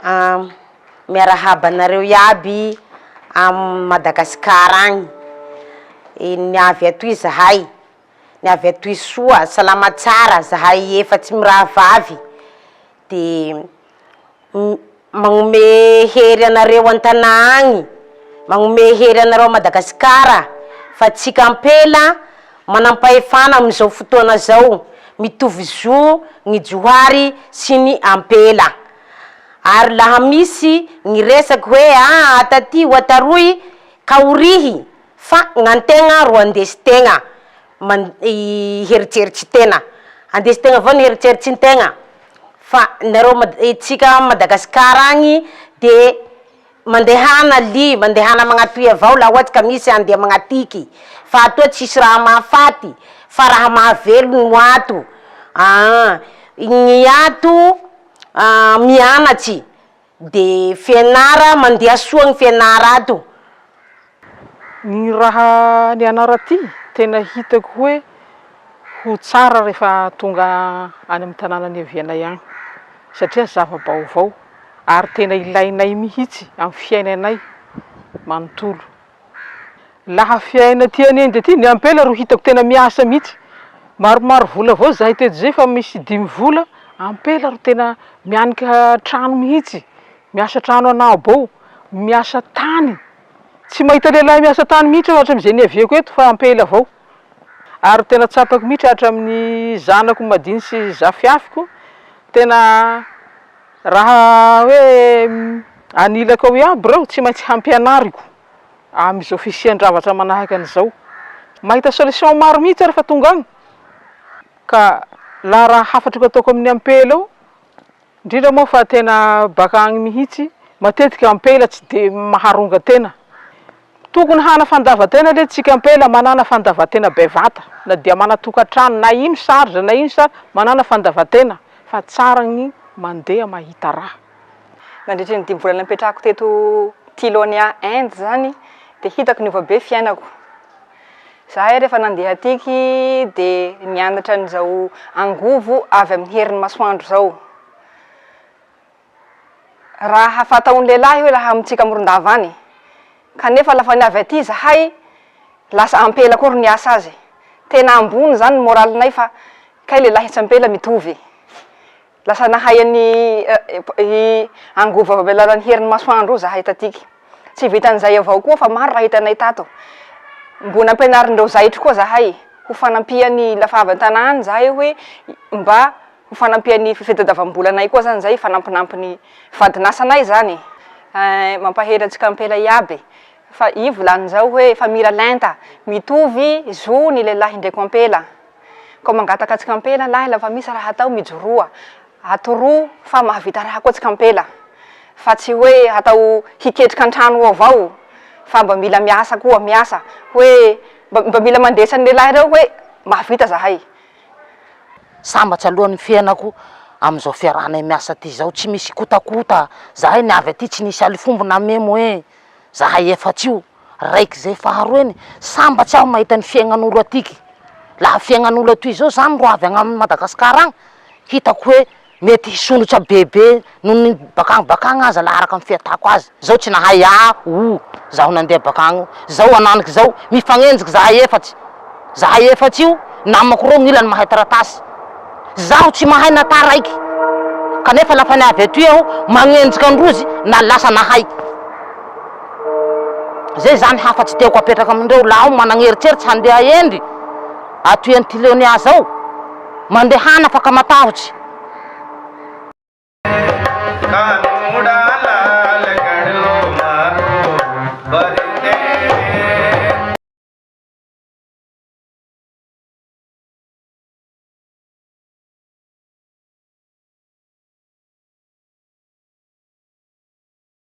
Miarahaba anareo iaby am Madagasikara agny, niavy atoy zahay, niavy atoy soa, salama tsara zahay efatsy mirahavavy, de magnome hery anareo an-tanà agny, magnome hery anareo a Madagasikara fa tsika ampela manampahefana amizao fotoana zao, mitovy zo ny johary sy ny ampela, ary laha misy ny resaky hoe aa taty ho ataroy ka orihy fa gn'antegna ro andesitegna man- heritseritry tena, andesitegna avao ny heritseritsintegna fa nareo Mad- tsika Madagasikara agny de mandehana ly, mandehana magnatoy avao laha ohatsy ka misy andeha magnatiky fa atoa tsisy raha mahafaty fa raha mahavelo no ato, aa ny ato mianatsy de fianara mandeha soa ny fianara ato. Ny raha nianara aty tena hitako hoe ho tsara rehefa tonga any amin'ny tanàna niavianay agny satria zava-baovao ary tena ilainay mihitsy amin'ny fiainanay manontolo. Laha fiaina aty an'Inde aty, ny ampela ro hitako tena miasa mihitsy, maromaro vola avao zahay teto zay fa misy dimy vola, ampela ro tena mianika trano mihitsy, miasa trano anabo ao, miasa tany, tsy mahita lehilahy miasa tany mihitsy aho hatram'izay niaviako eto fa ampela avao, ary tena tsapako mihitsy hatramin'ny zanako madiny sy zafiafiko, tena raha hoe anilako ao iaby reo tsy maintsy hampianariko amin'izao fisian-javatra manahaka an'izao, mahita solution maro mihitsy aho rehefa tonga agny, ka laha raha hafatriko ataoko amin'ny ampela eo, indrindra moa fa tena baka agny mihitsy, matetika ampela tsy de maharonga tena, tokony hana fandavan-tena le tsika ampela, manana fandavan-tena bevata na dia mana tokantrano na ino charge na ino charge, manana fandavan-tena fa tsara gny mandeha mahita raha. Nandritry ny dimy volana nipetrahako teto Tilonia Inde zany de hitako niova be fiainako. Zahay rehefa nandeha atiky de nianatra an'izao angovo avy amin'ny herin'ny masoandro zao. Raha fataon'ny lehilahy hoe laha amintsika Morondava any, kanefa lafa niavy aty zahay lasa ampela koa ro niasa azy. Tena ambony zany ny moralinay fa kay lehilahy sy ampela mitovy. Lasa nahay an'i i angovo avy amin'ny alalan'ny herin'ny masoandro io zahay tatiky. Tsy vitan'izay avao koa fa maro raha hitanay tato. Mbo nampianarindreo zaitry koa zahay ho fanampian'ny lafa avy an-tanàna zahay hoe mba ho fanampian'ny fitadiavam-bolanay koa zany zay, fanampinampin'ny vadin'asanay zany. Mampahery antsika ampela iaby fa i volanin'izao hoe fa mira lenta, mitovy zo ny lehilahy ndraiky ampela. Koa mangataka antsika ampela lahy lafa misy raha atao mijoroa, atoroa fa mahavita raha koa tsika ampela fa tsy hoe atao hiketrika antrano ao avao fa mba mila miasa koa, miasa hoe mba mila mandresy ny lehilahy reo hoe mahavita zahay. Sambatra aloha ny fiainako amin'izao fiarahanay miasa aty zao, tsy misy kotakota, zahay niavy aty tsy nisy alifombo na memo eh, zahay efatsy io. Raiky zay faharoa eny, sambatsy aho mahita ny fiaignan'olo atiky, laha fiaignan'olo atoy zao zany ro avy agny Madagascar agny, hitako hoe mety hisondrotra bebe noho ny bakagny bakagny aza laha araka ny fiatako azy, zao tsy nahay a o zaho nandeha bakagny io, zao ananiky zao, mifagnenjiky zahay efatsy, zahay efatsy io namako reo gn'ilany mahay taratasy, Zaho tsy mahay na taraiky kanefa lafa niavy atoy aho magnenjika androzy na lasa nahay. Zay zany hafatsy tiako apetraka amindreo laha aho managneritseritsy handeha hendry atoy Antileonia zao mandehana fa ka matahotsy.